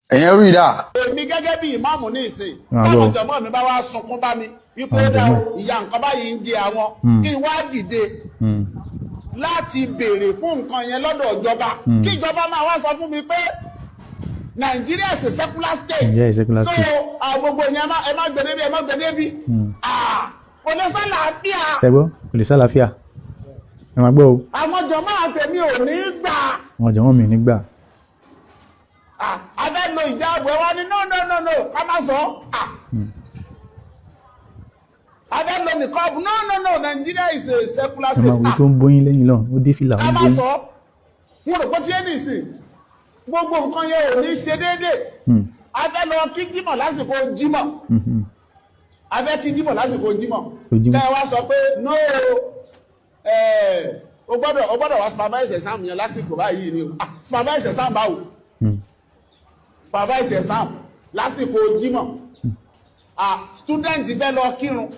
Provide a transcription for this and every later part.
Ẹ̀yẹn rí dà. Èmi gẹ́gẹ́ bí ìmáàmù ní ìsìn, Máa táwọn gbọ́. jọmọ́ mi bá wá sunkún bá mi wípé Àwọn ó dá jọmọ́. ìyá nǹkan báyìí ń jẹ àwọn, kí n wá dìde láti béèrè fún nǹkan yẹn lọ́dọ̀ ìjọba, kí ìjọba máa wá sọ fún mi pé Nàìjíríà is a secular state. Nigeria is a secular So state. Gbogbo yẹn, ẹ má gbé débi, ẹ má gbé débi. Ah, kò lè sálàáfíà. Ẹ gbọ́, kò lè sálàáfíà. Ẹ máa gbọ́ o. Àwọn jọmọ́ àtẹ̀mí ò ní gbà. Àwọn jọ̀wọ́n mi nígbà. Ah, a fẹ́ lo ìjáàbù, ẹ wá ní no, no, no, no, ká má sọ. Ah, a fẹ́ lo nìkọ́ọ̀bù, no, no, no, Nigeria is a secular Ẹ máa state. wo tó ń bóyín lẹ́yìn lọ́hùn, ó dé fìlà, ó Ká ń má bóyín. sọ. Mo rò pé tí ẹ nìsín, gbogbo nǹkan yẹn ò ní ṣe déédéé. A fẹ́ lọ kí jímọ̀ lásìkò jímọ̀. A fẹ́ kí jímọ̀ lásìkò jímọ̀. Kò jímọ̀. Kẹ́ ẹ wá sọ pé no, o gbọ́dọ̀ wá supervise exam yẹn lásìkò báyìí ni o. Ah, supervise exam báwo? Supervise exam lásìkò jímọ̀? Ah, student bẹ́ẹ̀ lọ kírun,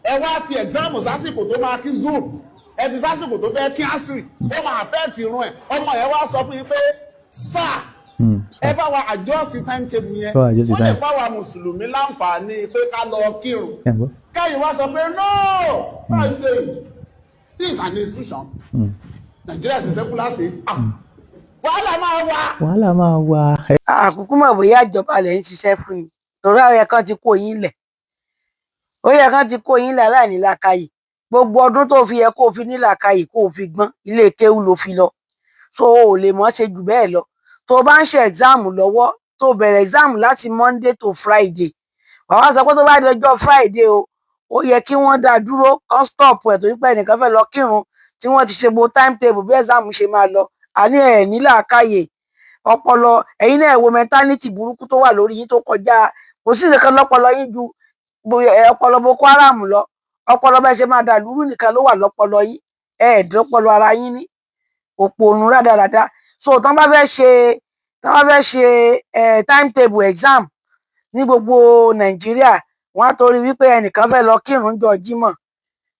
ẹ wá fi exam sásìkò tó máa kí zoom, ẹ fi sásìkò tó fẹ́ kí asiri, ó máa affect irun ẹ̀. Ọmọ yẹn wá sọ fún yín pé, "Sir, ẹ bá wa adjust timetable yẹn." Bá wa adjust Wọ́n lè time. fáwa mùsùlùmí láǹfààní pé ká lọ kírun. Ẹ gbọ́. Kẹ́yìn wá sọ pé no, báyìí ṣe, this is an institution, Nigeria is a secular state. Ah, wàhálà máa wà. Wàhálà máa wà. Àkúkú mọ̀ bóyá ìjọba lẹ̀ ń ṣiṣẹ́ fún ni, torí ó yẹ kán ti kó yín lẹ̀, ó yẹ kán ti kó yín lẹ̀. Aláìní làákàyè, gbogbo ọdún tó fi yẹ kó o fi ní làákàyè, kó o fi gbọ́n, ilé kéwú ló fi lọ, so o ò lè mọ̀ ṣe jù bẹ́ẹ̀ lọ. Tó o bá ń ṣe exam lọ́wọ́, tó o bẹ̀rẹ̀ exam láti Monday to Friday, wàá wá sọ pé tó bá di ọjọ́ Friday o, ó yẹ kí wọ́n dá dúró, kán stop ẹ̀, torí pé ẹnìkan fẹ́ lọ kírun, tí wọ́n ti ṣe gbogbo timetable bí exam ṣe máa lọ. Àní ẹ̀ ní làákàyè ọpọlọ. Ẹ̀yin náà, ẹ wo mentality burúkú tó wà lórí yín tó kọjá. Kò sí nǹkan lọ́pọlọ yín ju ọpọlọ Boko Haram lọ. Ọpọlọ bẹ́ẹ̀ ṣe máa dà lúrú nìkan ló wà lọ́pọlọ yín. Ẹ ẹ̀ dọ́pọlọ ara yín ní òpònú rádaràda. So tán bá fẹ́ ṣe timetable exam ní gbogbo Nàìjíríà, wọ́n á torí wípé ẹnìkan fẹ́ lọ kírun jọ Jímọ̀,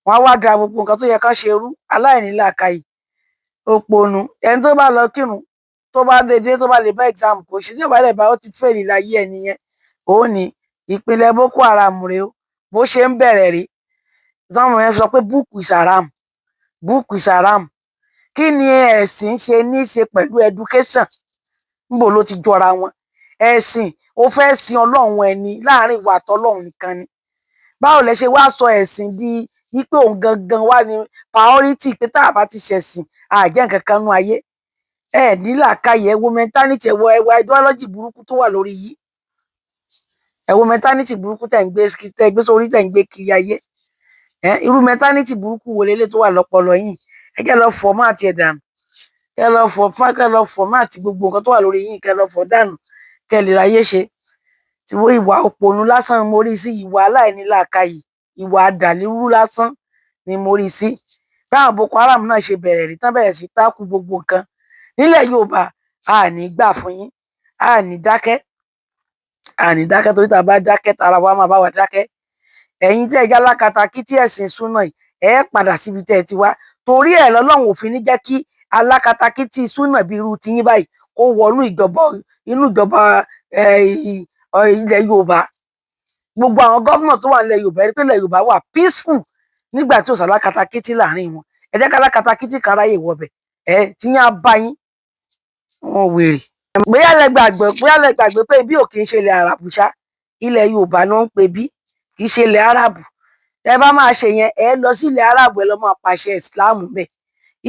wọ́n á wá da gbogbo nǹkan tó yẹ kán ṣe rú. Aláìní làákàyè, òpònú. Ẹni tó bá lọ kírun, tó bá dédé, tó bá lè bá exam, kò ṣe. Tí ò bá lè bá, ó ti fail láyé ẹ nìyẹn. Òun ní ìpínlẹ̀ Boko Haram rèé o. Bó ṣe ń bẹ̀rẹ̀ rèé táwọn yẹn sọ pé book is haram, book is haram. Kí ni ẹ̀sìn ṣe ní í ṣe pẹ̀lú education? Níbo ló ti jọra wọn? Ẹ̀sìn, ó fẹ́ sin Ọlọ́run ẹni láàrin ìwà àtọlọ́run nìkan ni. Báwo lẹ ṣe wá sọ ẹ̀sìn di wípé òun gangan wá ní priority, pé tá a bá ti ṣẹ̀sìn, àjẹ́ nǹkan kan nú ayé? Ẹ ní làákàyè. Ẹ wo mentality, ẹ wo ideology burúkú tó wà lórí yìí. Ẹ wo mentality burúkú tẹ̀ ń gbé sórí, tẹ̀ ń gbé kiri ayé. Ẹ irú mentality burúkú wo lélẹ̀ tó wà lọ́pọlọ yìí? Ẹ jẹ́ lọ format ẹ̀ dànù. Kẹ́ lọ format gbogbo nǹkan tó wà lórí yìí, kẹ́ lọ fọ́ dànù, kẹ́ lè ráyé ṣe. Tí wọ́n ìwà òpònú lásán mo rí sí, ìwà aláìnílàákàyè, ìwà àdàlúrú lásán ni mo rí sí. Báwọn Boko Haram náà ṣe bẹ̀rẹ̀ rí tán, bẹ̀rẹ̀ sí tákù gbogbo nǹkan nílẹ̀ Yorùbá. A ní gbà fún yín, a ní dákẹ́, a ní dákẹ́, torí tá a bá dákẹ́, tara wa máa bá wa dákẹ́. Ẹ̀yin tí ẹ jẹ́ alákatakítí ẹ̀sìn súnà yìí, ẹ padà síbi tẹ́ ẹ ti wá, torí ẹ̀ lọ́lọ́run ò fi ní jẹ́ kí alákatakítí súnà bíi irú tiyín báyìí kó wọnú ìjọba, inú ìjọba ilẹ̀ Yorùbá. Gbogbo àwọn gómìnà tó wà nílẹ̀ Yorùbá, ẹ rí pé ilẹ̀ Yorùbá wà peaceful nígbà tí ò sálákatakítí láàrin wọn. Ẹ jẹ́ kálákatakítí kan ráyè wọbẹ̀, ẹ tí yín á bá yín wọn wèrè. Bóyá lẹ gbàgbé pé bí ò kì í ṣe ilẹ̀ Àràbù ṣá, ilẹ̀ Yorùbá ni wọ́n ń pè bí, kì í ṣe ilẹ̀ Àràbù. Ẹ bá máa ṣe yẹn, ẹ lọ sí ilẹ̀ Àràbù, ẹ lọ máa pàṣẹ Ìsìláàmù bẹ́ẹ̀.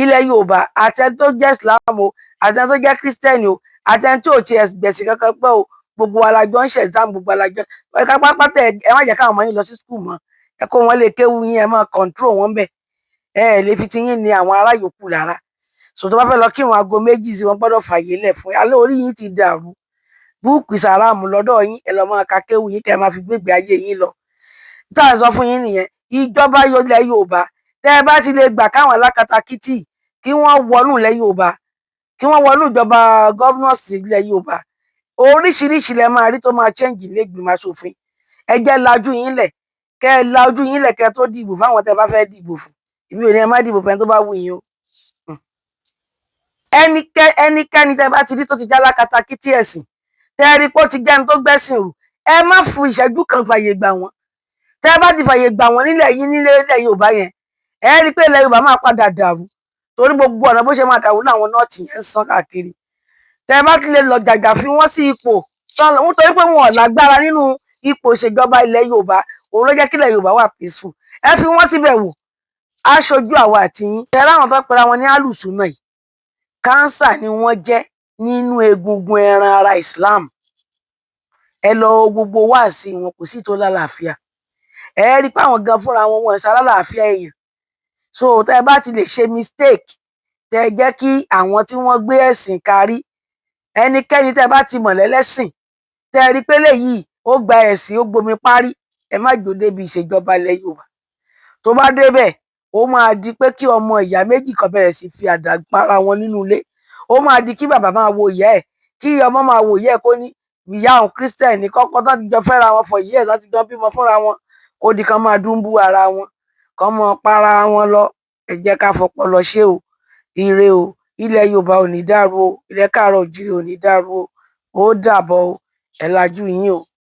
Ilẹ̀ Yorùbá, àtẹni tó jẹ́ Ìsìláàmù o, àtẹni tó jẹ́ Kírísítẹ́nì o, àtẹni tó tiẹ̀ gbẹ̀sìn kankan pẹ́ o, gbogbo wa la jọ ń ṣe exam, gbogbo wa la jọ ẹ ká pápátá. Ẹ má jẹ́ káwọn ọmọ yín lọ sí school mọ́. Ẹ kó wọn lè kéwu yín, ẹ máa control wọn bẹ́ẹ̀. Ẹ ẹ lè fi tiyín ní àwọn ará yòókù lára. So tó bá fẹ́ lọ kírun aago 2 sí, wọn gbọ́dọ̀ fàyè lẹ̀ fún alẹ́. Orí yín ti dàrú. Book is haram lọ́dọ̀ yín. Ẹ lọ máa ka kéwu yín, kẹ́ ẹ máa fi gbégbé ayé yín lọ. Tá à ń sọ fún yín nìyẹn. Ìjọba ilẹ̀ Yorùbá, tẹ́ ẹ bá ti lè gbà káwọn alákatakítì kí wọ́n wọnú ilẹ̀ Yorùbá, kí wọ́n wọnú ìjọba governors ilẹ̀ Yorùbá, oríṣiríṣi lẹ máa rí tó máa change ilé ìgbìmọ̀ asòfin. Ẹ jẹ́ lajú yín lẹ̀, kẹ́ ẹ la ojú yín lẹ̀, kẹ́ ẹ tó dìbò fáwọn tẹ́ bá fẹ́ dìbò fún. Èmi ò ní ẹ má dìbò fẹ́ni tó bá wù yín o. Ẹnikẹ́ni tẹ́ bá ti rí tó ti já lákatakítí ẹ̀sìn. Tẹ́ ẹ rí pé ó ti jẹ́ni tó gbẹ́sìn rù, ẹ má fún ìṣẹ́jú kan fàyè gbà wọ́n. Tẹ́ ẹ bá ti fàyè gbà wọ́n nílẹ̀ yín, nílé ilẹ̀ Yorùbá yẹn, ẹ rí pé ilẹ̀ Yorùbá máa padà dàrú, torí gbogbo ọ̀nà bó ṣe máa dàrú láwọn North yẹn ń sán káàkiri. Tẹ́ ẹ bá ti lè lọ jàjà fi wọ́n sí ipò nítorí pé wọn ò lágbára nínú ipò ìṣèjọba ilẹ̀ Yorùbá, òun ló jẹ́ kí ilẹ̀ Yorùbá wà peaceful. Ẹ fi wọ́n síbẹ̀ wò, aṣojú àwa àti yín. Tẹ́ láwọn tó pera wọn ní alùsùnà yìí, cancer ni wọ́n jẹ́ nínú egungun ẹran ara Islam. Ẹ lọ wo gbogbo wáàsí wọn, kò sí tó lálàáfíà. Ẹ rí i pé àwọn gan fúnra wọn, wọn ṣàlàáfíà èèyàn. So tẹ́ ẹ bá ti lè ṣe mistake, tẹ́ ẹ jẹ́ kí àwọn tí wọ́n gbé ẹ̀sìn kárí, ẹnikẹ́ni tẹ́ ẹ bá ti mọ̀ lẹ́lẹ́sìn, tẹ́ ẹ rí i pé léyìí ó gba ẹ̀sìn, ó gbomi párí, ẹ má jò débi ìṣèjọba ilẹ̀ Yorùbá. Tó bá débẹ̀, ó máa di pé kí ọmọ ìyá méjì kan bẹ̀rẹ̀ sí fi àdá para wọn nínú ilé. Ó máa di kí bàbá máa wo ìyá ẹ̀, kí ọmọ máa wo ìyá ẹ̀, kó ní ìyá òun Christian ní kọ́kọ́, tó ti jọ fẹ́ra wọn for years, tó ti jọ bímọ fúnra wọn, kó di kan máa dúnbú ara wọn, kán mọ para wọn lọ. Ẹ jẹ́ ká fọpọlọ ṣe o. Ire o. Ilẹ̀ Yorùbá ò ní dàrú o. Ilẹ̀ káàárọ̀ oòjíire ò ní dàrú o. Ó dàbọ̀ o. Ẹ lajú yín o.